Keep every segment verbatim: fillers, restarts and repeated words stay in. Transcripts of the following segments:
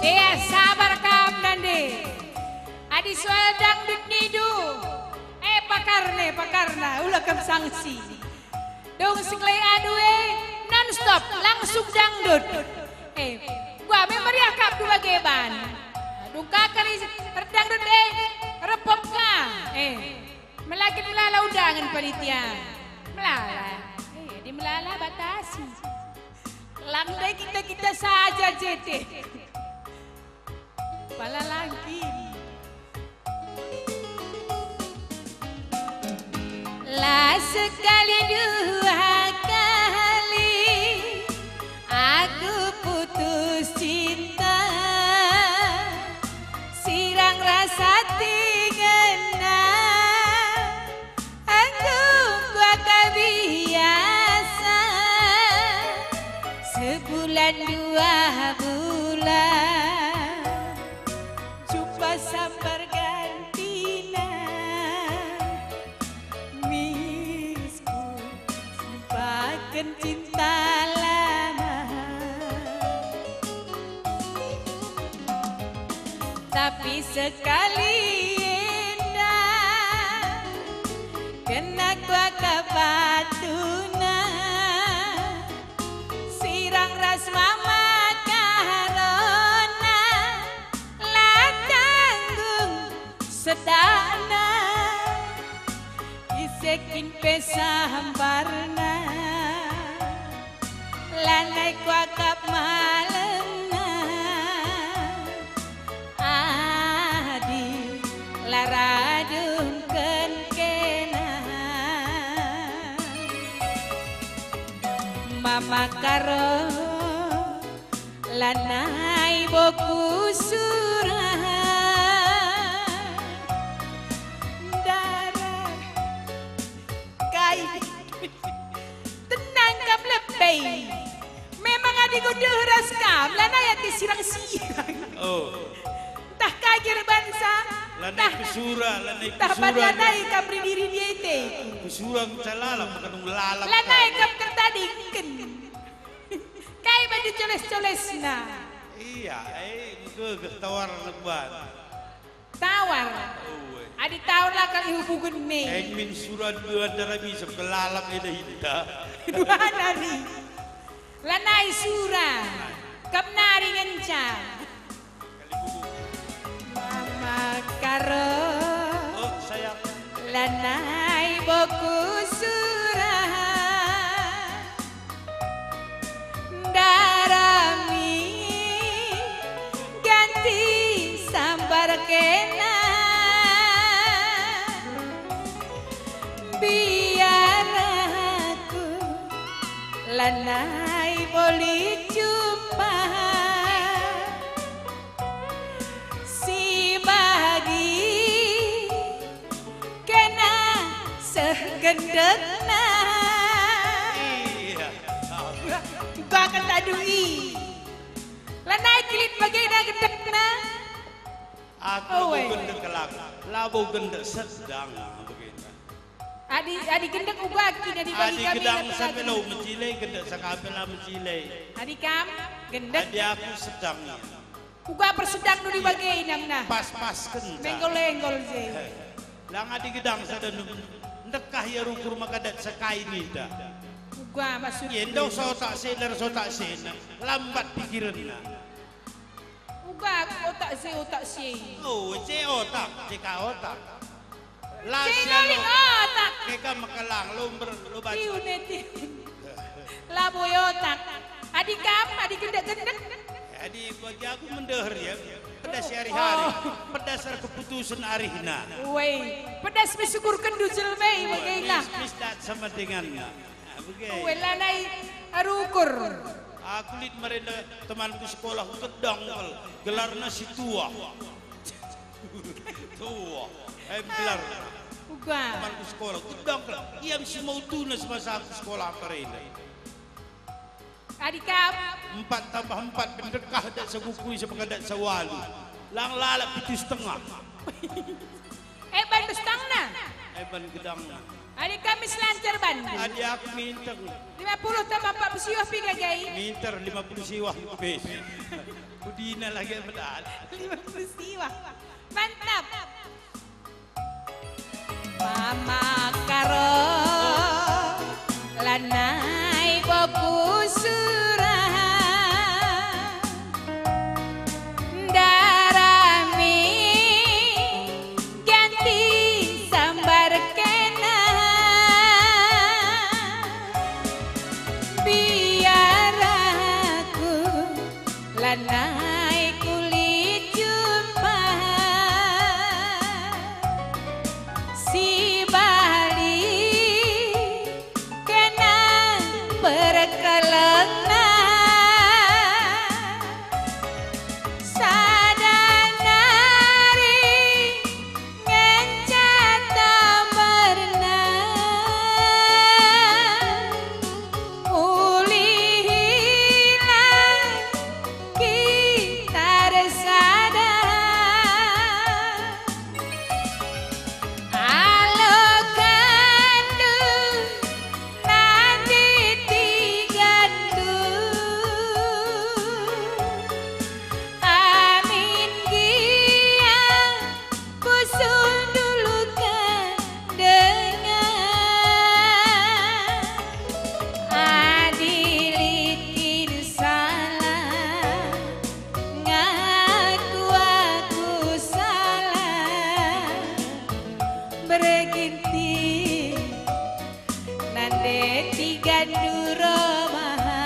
Ea, sabar kam nande. Adi soal dangdut nidu, eh, pakarna, pakarna, ula kam sangsi. Dung sekelai adu e, non stop, langsung dangdut. Eh, gua me meriah kap dua geban. Dung ka kari erdangdut e, repop ka. Eh, melakin melala undangan panitia. Melala. Eh, di melala batasi. Lang dai kita-kita saja, J T. Pala langkin. La sekali dua kali aku putus cinta, sirang rasa tingena. Enggo kuakap biasa, sebulan dua bulan, jumpa sambar gantina. Misku simpaken cinta lama. Tapi sekali enda kena kuakap batuna, sirang ras mama karona la tanggung sedana, ise kin pe sambarna. Lanai kuakap malemna, adi la radungken kena. Mama Karo, lanai boku sura. Ndarat. Kai? Tenang kam lebe. Memang adi ku deher ras kam, lanai ate sirang-sirang. Oh. Ntah kai kira bansa, lanai ntah, kusura, lanai ntah ban kusura, lanai kam ridiri diete. Kusura ngenca lalap, kadung lalap. Lanai kam tertadingken. Kai banci coles-colesna? Iya, eh, gegeh tawar leban. Tawar. Adi tawar la kal ihubungken me. Eng min sura dua antara bisa belalap eda hita. Dua nari. Lanai sura. Kam nari ngenca. Mama Karo. Oh, sayang. Lanai boku sura. Ndarami ganti sambar kena. Biar aku lanai boli jumpa. Si bagi kena seh gendekna. Iya. Uga kata dui. Lanai kilit bagena gendekna. Aku labo gendek kelak, labo gendek sedang bagena. Adi, adi gendek uga kin adi bagi kami gedang sampe lo mecile, gendek sakape la mecile. Adi kam gendek. Adi aku sedang. Uga persedang dudi bage inang nah. Pas-pasken. Menggol-enggol je. Lang adi gedang sada ndekah ia rukur maka dat sekai ninta. Uga maksud. Ia ndauh sotak sena, sotak sena. Lambat pikirenna. Uga otak se, otak se. Oh, ce otak, ce ka otak. La sialo. Otak. Keka makalang, lumber, lo baca. Tiun e, tiun. Labo otak. Adi kam, adi gendek-gendek. Adi bagi aku mendeher ya. Pedas si ari-hari. Oh. Pedas ar keputusan arihna. Woi, pedas mesyukur kendu jelme bagailah. Mis, mis dat sama denganna. Nah, bage. Woi, lanai arukur. Aku lit merenda temanku sekolah gedang kal. Gelarna si tua. Tua. Eh, gelar. Uga. Temanku sekolah, gedang kal. Ia si mau tuna semasa aku sekolah apa renda. Adi kam? Empat tambah empat pendekah dat segukui sepekan dat sewalu. Lang lalap pitu setengah. Eh, ban bestangna? Eh, ban gedangna. Adi kam mis lancar ban? Adi aku minteng. Lima puluh tambah empat puluh siwah piga gai? Minter lima puluh siwah lebih. Pudina lagi pedal. Lima puluh siwa. Mantap. Mama Karo, lanai boku surah. Ndarami ganti sambar kena. Biar aku lanai kulit jumpa, si bali kena berkelengna. Sada nari ngenca tamberna, ulihlah kita ersada. Alokandu nanditi gandu, amin gia kusundulken denga. Adi lit kin salah, ngaku aku salah. Berginti nandeti gandu romaha.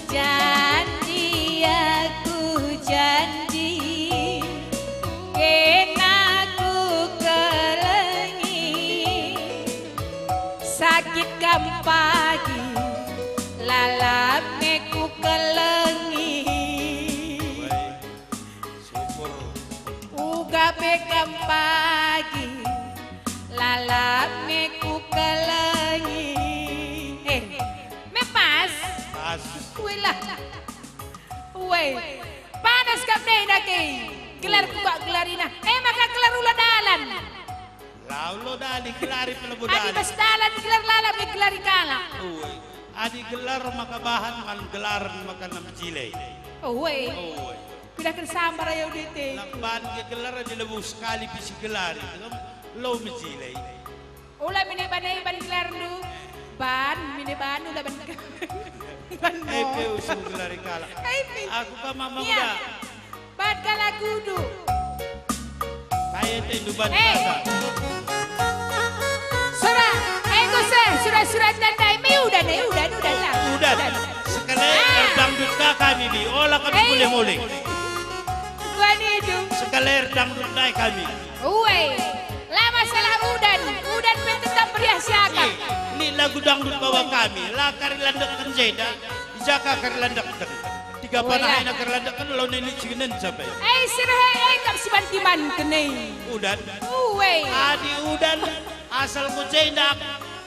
Janji aku janji, kena kukelengi. Sakit kam pagi, lalap nge kukelengi. Baik. Syukur. Uga pe kam pagi, lalap nge kukelengi. Eh, me pas? Pas. Weh lah. Weh, panas kam nena ke. Gelar kuga gelar ina. Eh, maka gelar ula dalan. Lau lo dali gelari pe labo. Adi dalan. Bas dalan gelar lalap nge gelari kalak. Ue. Adi gelar maka bahan man gelar maka nam jile. Ue. Ue. Pindahken sambar ayo dite. Lang bahan nge gelar adi labo sekali pe sigelari. Lo mejile. Ula mine ban e ban gelarndu. Ban, mine ban ula ban. Ban mo. Epe usung gelari kalak. Epe. Aku ka mama. Iya. Uda. Bat kalak kudu. Kai ate ndu ban. Eh. Kata. Sura, eh, enggo seh, sura-sura tandai, me udan, eh, udan, udan lah. Udan. Udan. Sekali ah. Erdangdut ka kami, Bi. Ola kami. Eh. Mulih-mulih. Buan itu. Sekali erdangdut ndai kami. Ue. La masalah udan, udan pe tetap meriah siakap. Eh, lit lagu dangdut bawa kami, la kari landek kenjeda. Jaka kari landek dek. Tiga panah ena kari landek kan lo nini cingenen sampai. Eh, sirhe, eh, kap si banti man kene. Udan. Ue. Adi udan, asal ku jendak.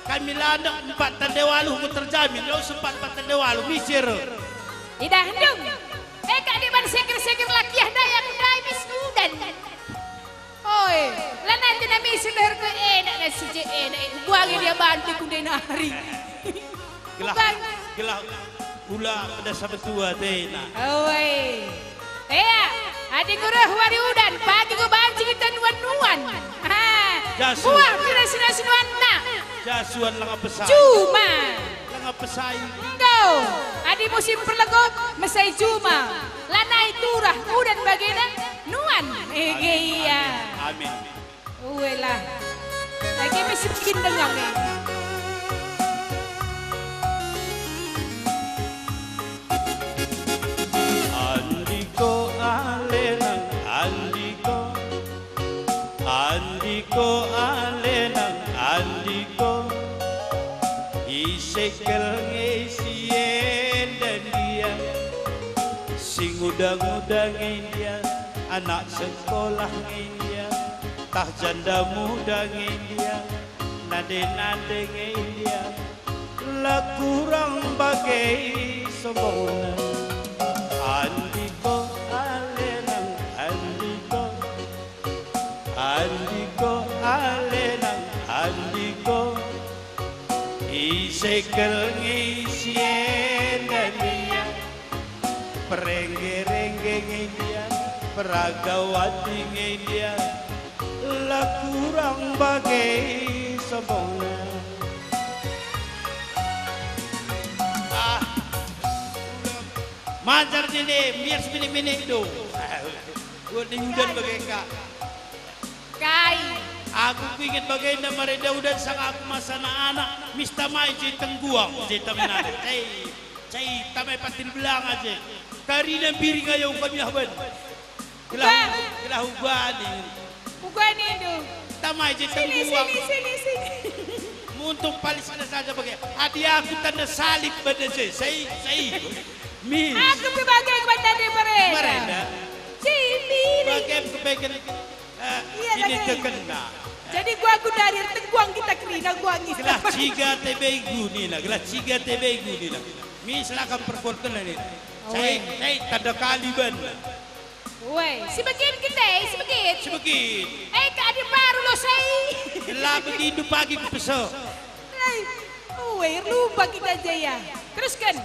Kami landek empat tande waluh ku terjamin, lo sempat empat tande waluh, misir. Idah ndung. Eh, kak di ban seger-seger lakiah daya ku dai mis udan. Oi, lanai tena misir deher ke enak na si je enak, eh, buangi dia bantu ku ndenari. Gelah, gelah ula pedas sabetua tena. Oi. Ea, adi ngureh wari udan, pagi ku banci kita nuan-nuan. Ha, jasu. Buah kira sina sinuanna. Jasuan langa pesai. Cuma. Langa pesai. Enggo, adi musim perlego, mesai cuma. Lanai turah, udan bagena, nuan. Ege ia. Amin. Uelah. Age me si bikin dengar nih. Andiko alenang, andiko. Andiko alenang, andiko. Ise kal nge si enda ndia, si nguda-nguda nge ndia, anak sekolah nge ndia, tah janda muda nge ndia, nande-nande nge ndia, la kurang bage sombongna. Andiko alenang, andiko. Andiko alenang, andiko. Ise kal nge si enda ndia, Perengge-rengge nge dia, peragawati nge dia, la kurang bage sombongna. Ah, majar jene, biar sebilik-bilik do. Gua di udan bage ka. Kai? Aku kuinget bagenda marenda udan sanga aku masa anak-anak, mis tamai je tengguang, je tamai nade. Cai, cai tamai patil belang aje. Karina mbiring ayo kami ahban. Gelah, gelah ubani. Uga nindu. Tamai je tengguang. Sini, sini, sini, sini. Muntung palisna saja bage. Adi aku tanda salib bade je. Sai, sai. Mis. Aku pe bage bantande merenda. Merenda. Sini. Bage kepeken. Eh, iya, ini dage. Kekena. Jadi gua aku dari ertengguang kita kerina gua ngis. Gelah ciga tebegu nina, gelah ciga tebegu nina. Mi silakan perkuatkenlah nina. Oh, cai, eh. Cai tanda kali ban. Weh, si begin kita, eh, si begin. Si begin. Eh, kak adi baru lo sei. Gelah begitu pagi ku peso. Eh, weh, lupa kita aja ya. Teruskan.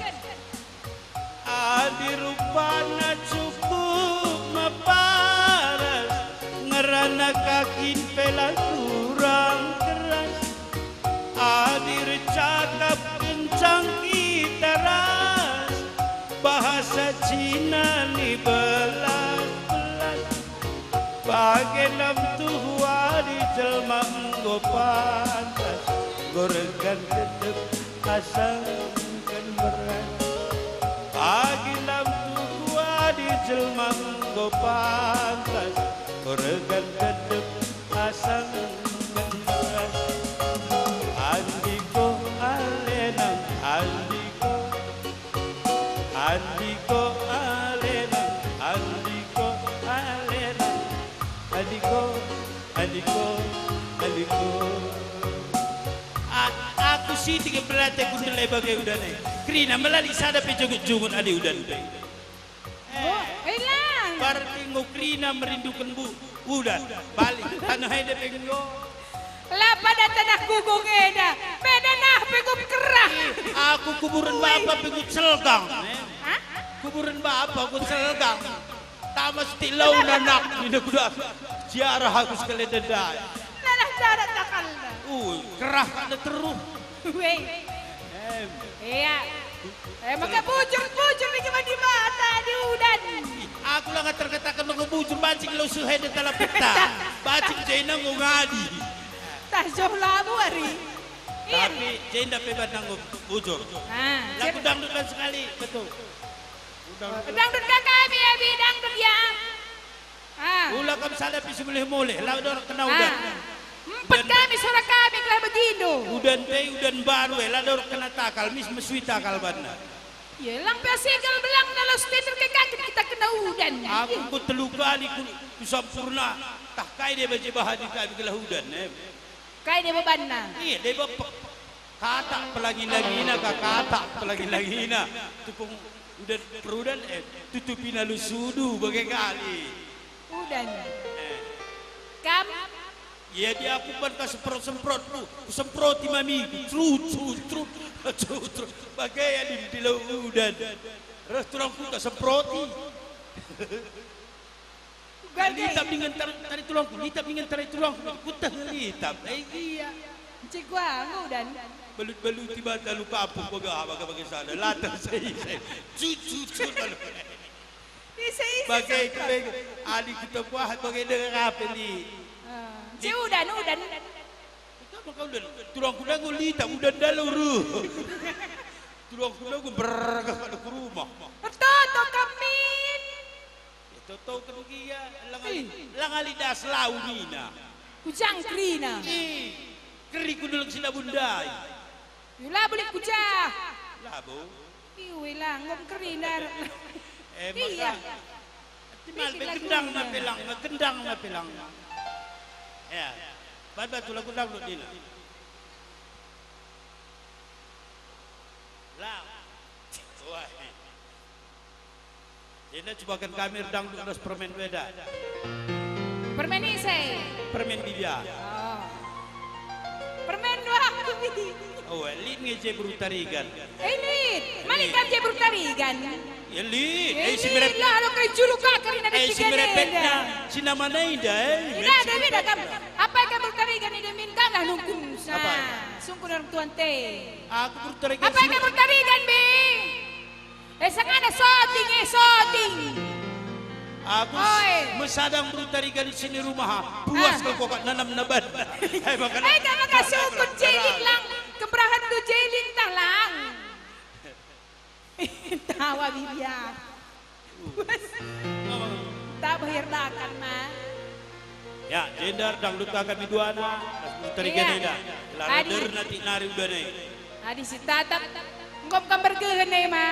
Adi rupana cukup meparas, ngerana kakin pe la kurang keras. Adi ercakap kencang kita ras, bahasa Cina ni belas-belas. Bage ndam tuhu adi jelma enggo pantas, enggo regan kedep asangken beras. Bage ndam tuhu adi jelma enggo pantas, enggo regan kedep asangken beras. Andiko alenang, andiko. Andiko alena, andiko alena, andiko, andiko, andiko. A-, aku sitik berarti aku ndelai bage udan e. Kerina melali sada pe jungut-jungut adi udan pe. Eh, oh, hilang. Berarti enggo kerina merinduken bu-, udan. Balik, tanah enda pe enggo. La pada tanah gugong enda, meda nah pe gum kerah. Aku kuburen bapa pe gum selgang. Hah? Kuburen bapa gum selgang. Tama sitik lau nanak, nina kuda. Ziarah aku sekali ndai. Tanah darat takalna. Uh, kerah kak teruh. Weh. Em. Iya. Eh, maka bujur-bujur ni kemah di mata, di udan. Aku la ngaterkataken maka bujur, banci kalo suhe de tala peta. Banci jenda ngungadi. Tah joh lamu ari. Iya. Tapi jenda pe banna nggo bujur. Ah, lagu dangdut ban sekali, betul. Dangdut ka kami, Abi, dangdut ya. Ah. Ula kam sada pe si mulih-mulih, la dorok kena udan. Ah. Empet kami suara kami gelah begindo. Udan ndai, udan mbaru e, la dorok kena takal, mis mesui takal banna. Iya, lang pe single belang na los tender ke kaget kita kena udan. Aku enggo telu kali ku, ku sampurna, tah kai deba je bahan kami gelah udan, em. Kai deba banna? Iya, deba pe-, katak pelangi-langina ka, katak pelangi-langina. Tupung udan perudan, eh, tutupina lusudu bage kali. Udan. Eh. Kam? Iya, dia aku ban ka semprot-semprot, ku, kusemproti mamiku, crut, crut, crut, crut, crut. Bage alim dilo udan. Reh turangku tak semproti. Gage. Litap dingen tar-, tari turangku, litap dingen tari turangku, kuteh litap. Eh, iya. Encik gua, enggo udan. Belut-belut tiba talu kampung, bage, bage, bage sana. Latah saya, saya. Cucu, cucu, lalu. Isi, isi, bage, isi. Bage, adi kita buah, bage dengan apa ni? Ah, si udan, udan. Kita maka udan. Turangku dago litap, udan dalu ruh. Turangku dago bergah pada ke rumah. Ertoto kamin. Ya, totoken gia, lang ali, ih, lang ali das lau nina. Kujang kerina. Ih, keri ku nulung si labo ndai. Yu labo lit kujah. Labo. Iwe lang, ngom kerina. Eh, iya. Maka, timal pe gendang na pelang, gendang na pelang. Ya. Bat batu lagu dangdut nina. Lang. Wah. Jenda cubaken kami erdangdut ras permen weda. Permen ise? Permen bilia. Oh. Permen dua kami. Oh, lit nge je beru tarigan. Eh, lit. Mani kam je beru tarigan? Elit, eh, si merepet. Lah, lo kai julu ka kerina. Eh, si merepetna, si namana Indah, eh. Indah, Indah, kam. Apa yang kamu tarigan ini, min? Kam lah nungkun sa. Apa? Sungkun orang tuan te. Aku bertarigan. Apa yang kamu tarigan, Bing? Eh, sangana soting, eh, soting. Aku mesadang bertarigan di sini rumah, ha. Puas kal kokak nanam naban. Eh, maka, eh, kamu kasih ukut jelin lang, kemberahan tu jelin tah lang. Tawa bibiar. Tak bayar dakan, Ma. Ya, jenda dangdut kami duana, ras bertarigan enda. Gelah derna tik nari udah nih. Adi si tatap, enggo kam bergehen e, Ma.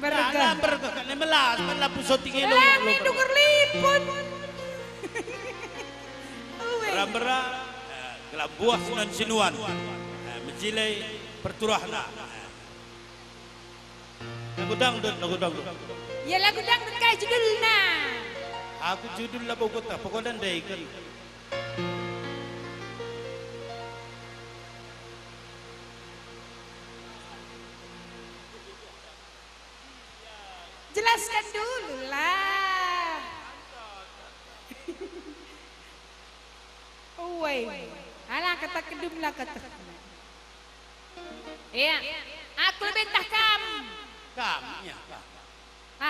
Bergehen. Lah, bergehen kan melas, kan lampu soting elo. Lah, mindu ngerliput. Uwe. Bera-bera, eh, gelah buah sinuan-sinuan. Eh, mejile perturahna. Lagu dangdut, lagu dangdut. Ya, lagu dangdut kai judulna? Aku judul labo kota, pokokna ndai kan. Jelaskan dulu lah. Uwe, ala kata kedum lah kata. Iya, aku lebih ntah kam. Kam, iya, kam.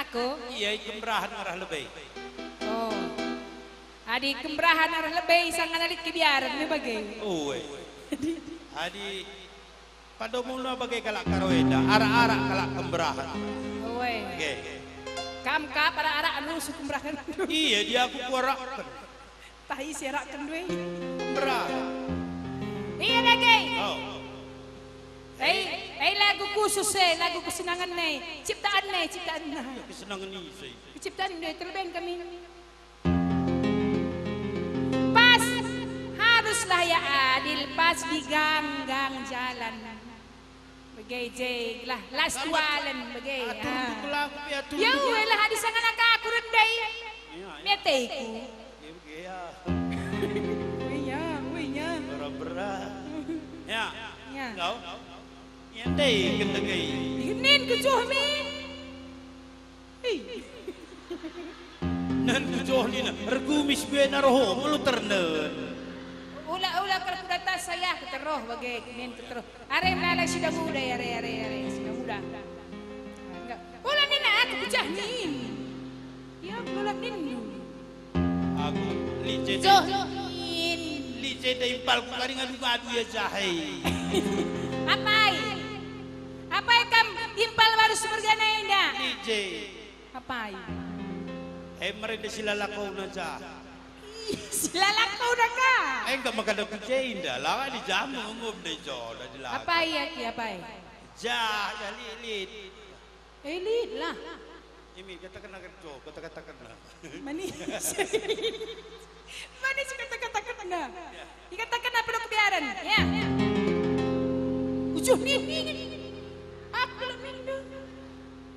Aku? Iya, ikemberahen arah lebih. Oh. Adi kemberahen arah lebih, sangana lit kebiaren me bage. Uwe. Adi Padomuna bage kalak Karo enda, arak-arak kalak kemberahen. Oe. Nge. Kam kap arak-arak anu su kemberahen. Iya, dia aku kuarakken. Tahi si arakken due. Kemberahen. Iya dage. Oh. Eh, eh, lagu khusus e, lagu kesenangan e, ciptaan e, ciptaan. Iya, kesenangan ise. Ciptaan due terleben kami. Pas, haruslah ya adil, pas di ganggang jalan. Bage je lah, las tualen bage. Atur ah. Duk lagu pe atur. Ya duk. Uelah adi sangana ka aku rendai. Iya, iya. Meteku. Ya, bage ya. Uya, uya. Bera-bera. Ya. Ya. Kau? Ya, ndai gendegei. Inin kejuh min. Ih. Nen ku joh nina, ergumis bena roh, melu ternen. Ula, ula kal kuda tas saya keteroh bage, nin keteroh. Are melala sida muda, are, are, are, sida muda. Enggak. Ula nina aku pecah nin. Ya, ula nin. Aku lice. Joh nin. Lice da impalku kari ngadu-ngadu ya jahe. Apai? Apai kam impal baru semergana enda? Lice. Apai? Eh, merenda si lalakona ja. Ih, si lalakona ka? Eh, enggak maka ada ku jenda, lah di jamu ngom deh jo, dah jelas. Apai ya ki, apai? Ja, ya lilit. Eh, lit lah. Imi, katakan agar jo, kata-katakan lah. Mani. Mani si kata-katakan dah. Ya. Ikataken apa lo kebiaren, ya. Ujuh nih, nih, nih. Aku lo mindo.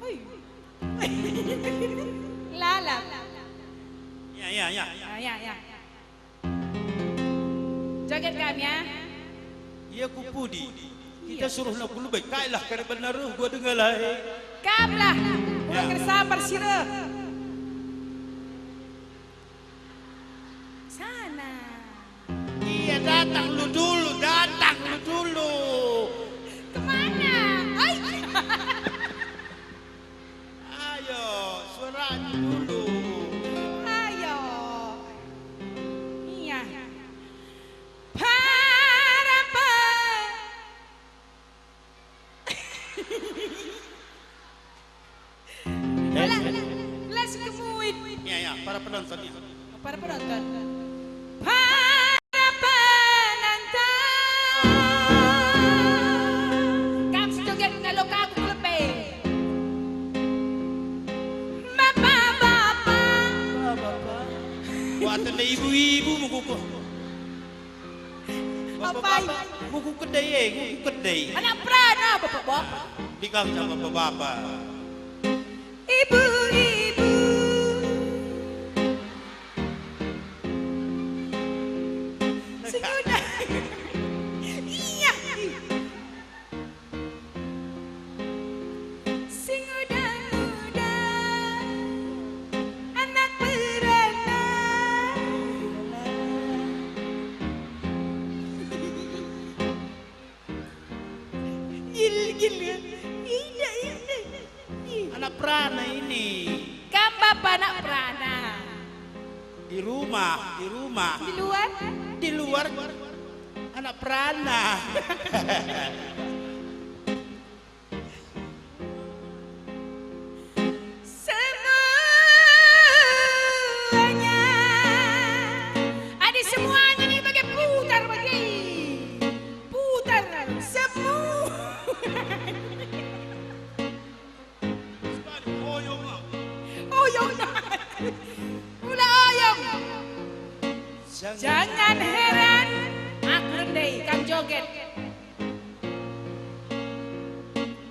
Hei. Lala. Ya, ya, ya. Ya, ya, ya. Joget kam, ya. Ia ku pudi. Kita suruh nak ku lebe. Kailah kari benar, gua dengar lah. Kam lah. Gua kersambar sirah. Sana. Iya, datang lu dulu, datang lu dulu. Kemana? Ai. Ayo, suaranya dulu. Ayo. Iya. Para pe- Eh, alah, eh. Alah, alah, alah, si kemuit. Ya, ya, para penonton, ya. Para penonton. Para penonton. Kam si joget kalau aku kelebe. Bapak-bapak. Bapak-bapak. Buat anda ibu-ibu mengkukuh. Bapak-bapak, nguku kedai e, nguku kedai. Anak perana, bapak-bapak. Dikang sama bapak-bapak. Ibu-ibu. Senguda. Iya. Sing udah-udah ini. Kam bapa anak perana. Di rumah, di rumah. Di luar? Di luar anak perana. Semuanya. Adi semuanya nih bage putar bage. Putar semua. Oyong. Ula oyong. Jangan heran, aku rende kam joget.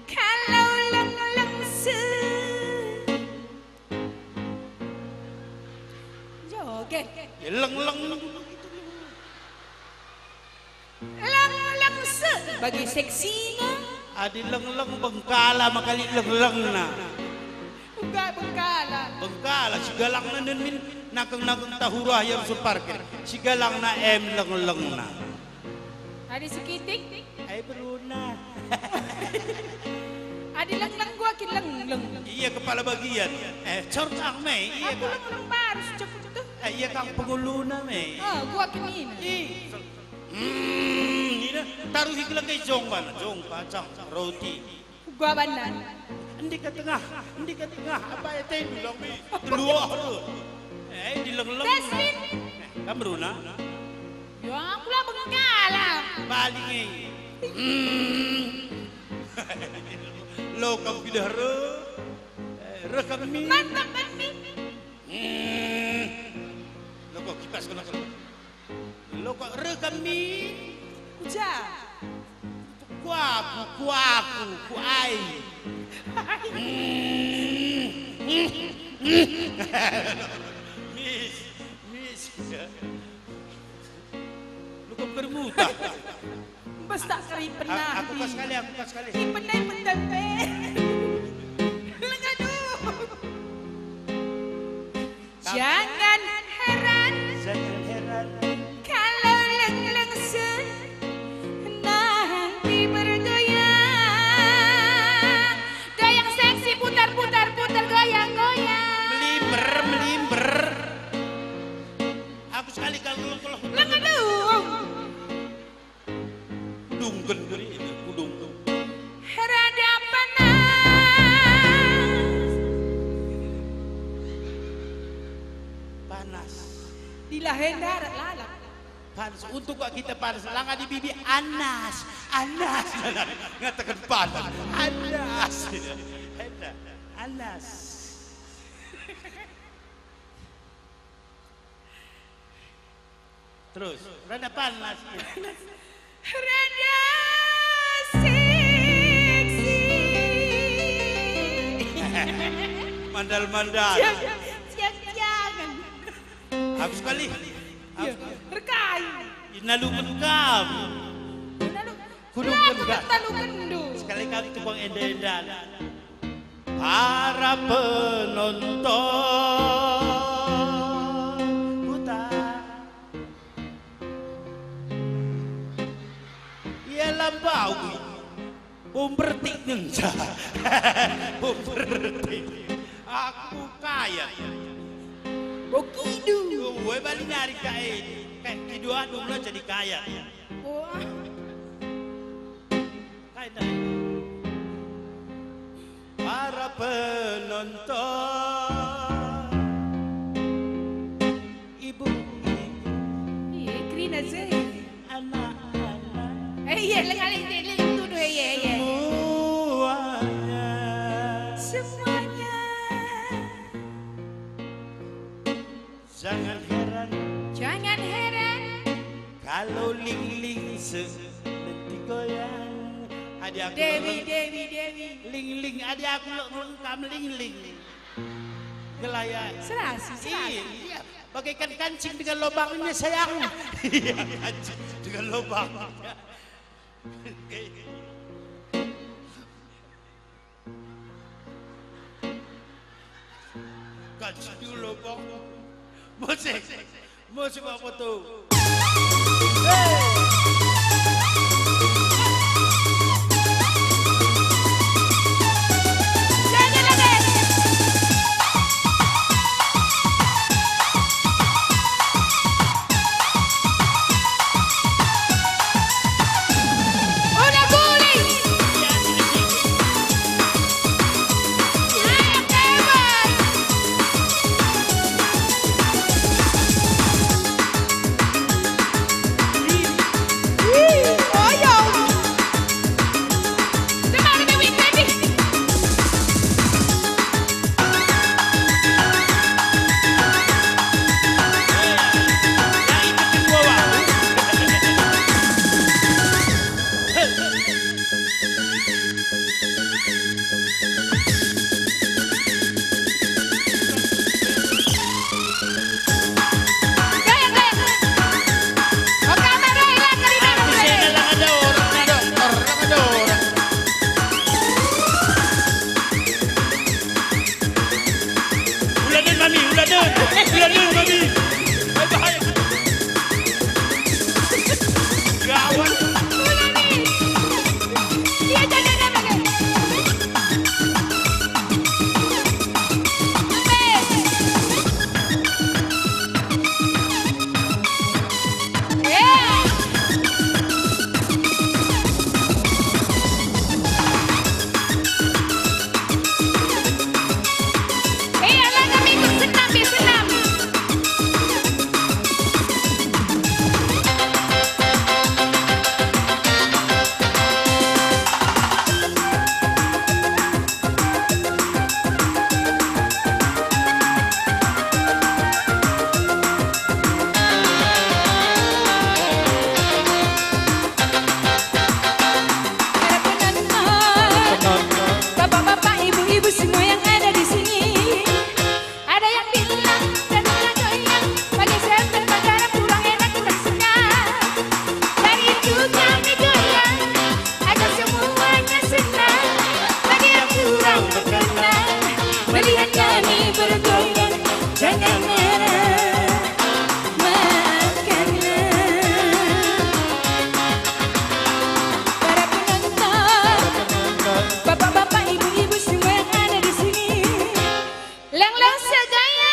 Kalau leng-leng se-, joget. Ya, leng-leng. Leng-leng se-, bagi seksina. Adi leng-leng Bengkala maka lit leng-lengna. Uga Bengkala. Bengkala, si galangna nen min nangkeng-nangkeng tahura ya rusur parkir. Si galangna em leng-lengna. Adi sekitik? Ai beruna. Adi leng-leng gua kin leng-leng. Iya kepala bagian. Eh, cortang me. Iya. Aku kang leng-leng baru sejeput tuh. Eh, iya kang penguluna me. Oh, gua kin ini. Ih. Hmm, nina, taruhi gelah kai jong bana, jong kacang, roti. Gua bana. Endi ka tengah, endi ka tengah, apa ya tendu dong, bi? Telu ah, tu. Eh, di leng-leng. Deswin. Eh, kam beruna? Ya, aku lah Bengkala. Bali nge. Hmm. Lo kam pindah re. Eh, re kami. Mantap, Bang, mi. Hmm. Lo kok kipas kena kena. Lo kok reh kami? Kuja? Kuaku, kuaku, kuai. Mis, mis. Lu kok bermuta? Bes tak keri pernah. A-, aku pas kali, aku pas kali. Ipendai-pendai pe. Lengaduh. Jangan heran. Jangan heran. Kalau leng-leng se-, nanti bergoyang. Goyang seksi, putar, putar, putar, goyang, goyang. Melimber, melimber. Aku sekali kalau, kalau. Lengaduh. Kudungken geri ini, kudungken. Rada panas. Panas. Dilah enda lalap. Panas. Untuk kok kita panas, langa di bibi anas. Anas. Ngatakan panas. Anas. Enda. Anas. Terus, rada panas. Rada seksi. Mandal-mandal. Siap, siap, jangan. Habis kali. Iya, habis kali. Rekai. Inaluken kam. Inalu-, Kudungken lagu dah. Talu kendu. Sekali kali tukang enda-enda. Para penonton, putar. Ia lambau. Bombertik ngenca. Bombertik. Aku kaya. Bokidu. Ue bali nari kae. Kayak kidu adung lo jadi kaya. Wah. Kai ndai? Para penonton, ibu-ibu, iya, kerina je. Anak-anak, eh, iya, lenga, lenga, lenga, tuduh, iya, iya. Semuanya. Semuanya. Jangan heran. Jangan heran. Kalau lingling se-, nanti goyang. Adi aku Dewi, leng-, Dewi, Dewi. Lingling, adi aku leng-, lengkam lingling. Gelaya. Serasi, serasi. Iya, iya. Bagaikan kancing dengan lubangnya, sayang. Iya, kancing dengan lubangnya. Kan si dulu, Bang. Musik. Musik apa tuh? Hey. Nyanyi lagi. Dari kami. Bahaya. Gawat. Para penonton, bapak-bapak, ibu-ibu semua yang ada di sini. Ada yang bilang dan ada goyang, bagi saya terpaksa kurang enak, kurang senang. Dari itu kami goyang, agar semuanya senang. Bagi yang kurang berkenan, melihat kami bergoyang, jangan marah, maafkanlah. Para penonton, bapak-bapak, ibu-ibu semua yang ada di sini, Lang-lang segaya.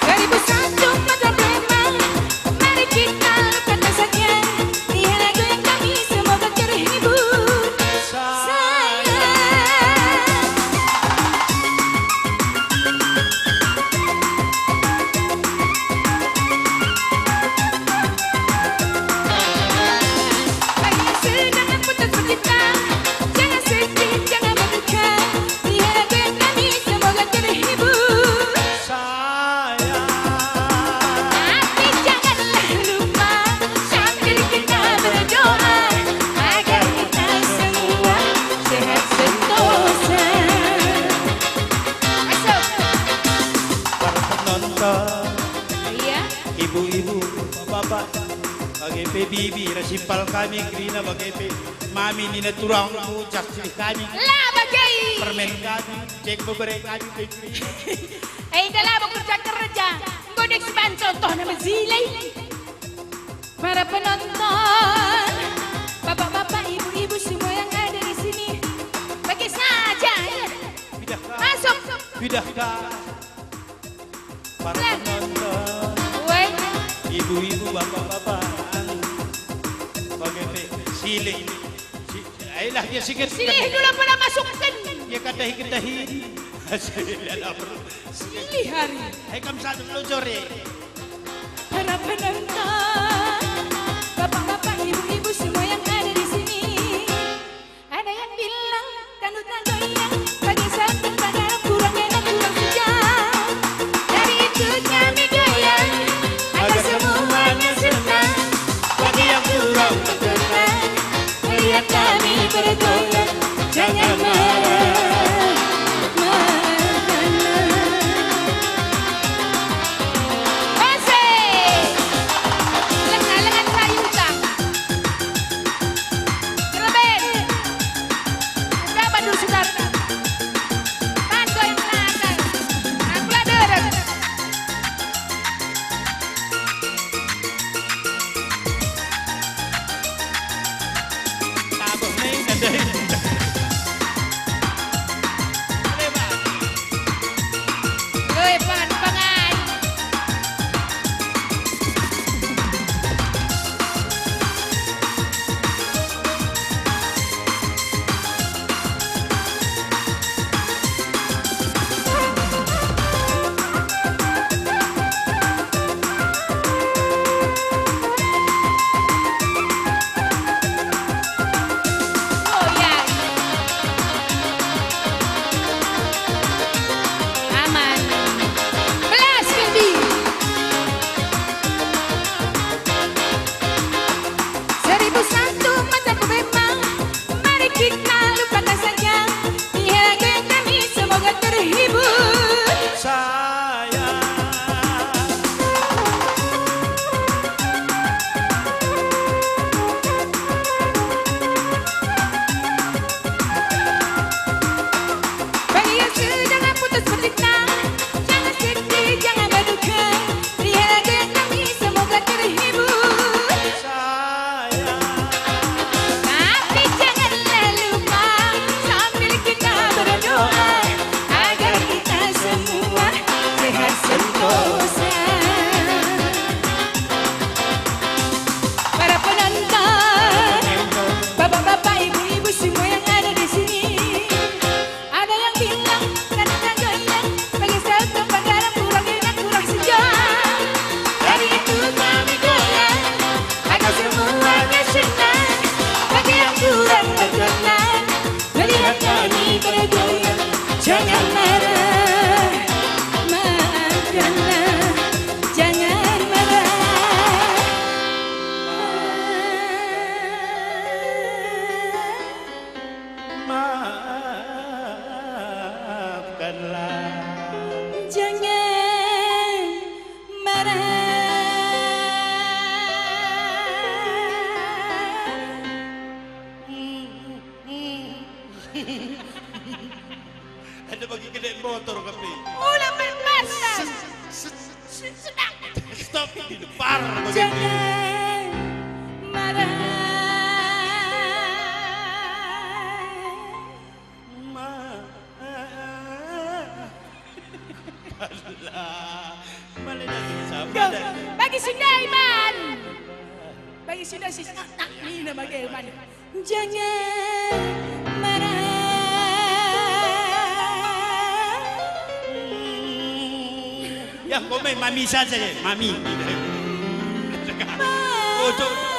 Seribu satu macam preman, mari kita kata saja, ia lagu yang kami semoga terhibur. Sayang. Bagi yang sedang putus cinta, jangan sedih, jangan berduka. Biar kami semoga terhibur. Sayang. Tapi janganlah lupa sambil kita berdoa agar kita semua sehat sentosa. Masuk. Para penonton, iya, ibu-ibu, bapak-bapak, bage pe bibi, ras simpal kami kerina, bage pe mami, nina turangku, jas cilih kami. La bage. Permen kami, cek bebere kami, bibi. Eh, enda labo kerja-kerja. Enggo dek siban contohna mejile. Para penonton, bapak-bapak, ibu-ibu semua yang ada di sini, bagi saja, ya. Pidahkah? Masuk. Pidahkah? Para penonton, woi, ibu-ibu, bapak-bapak, anu, bage pe, silih. Si-, ayolah, dia sikit. Silih dulu pernah masukkan. Dia kadahi-kadahi. Silih lah, bro. Silih hari. Hai, kam satu dulu, sore. Para penonton, bapak-bapak, ibu-ibu semua yang ada di sini. Ada yang bilang dangdut tak goyang, bagi santun pada kurang enak, kurang sejam. Dari itu kami goyang, agar semuanya senang. Bagi yang kurang berkenan, melihat kami bergoyang, jangan marah, marah. Asik. Allah. Male dage sama. Go. Bagi si ndai man. Bagi si ndai si tak, tak nina bage man. Jangan marah. Ya, komen mami saja deh, mami. Ojo.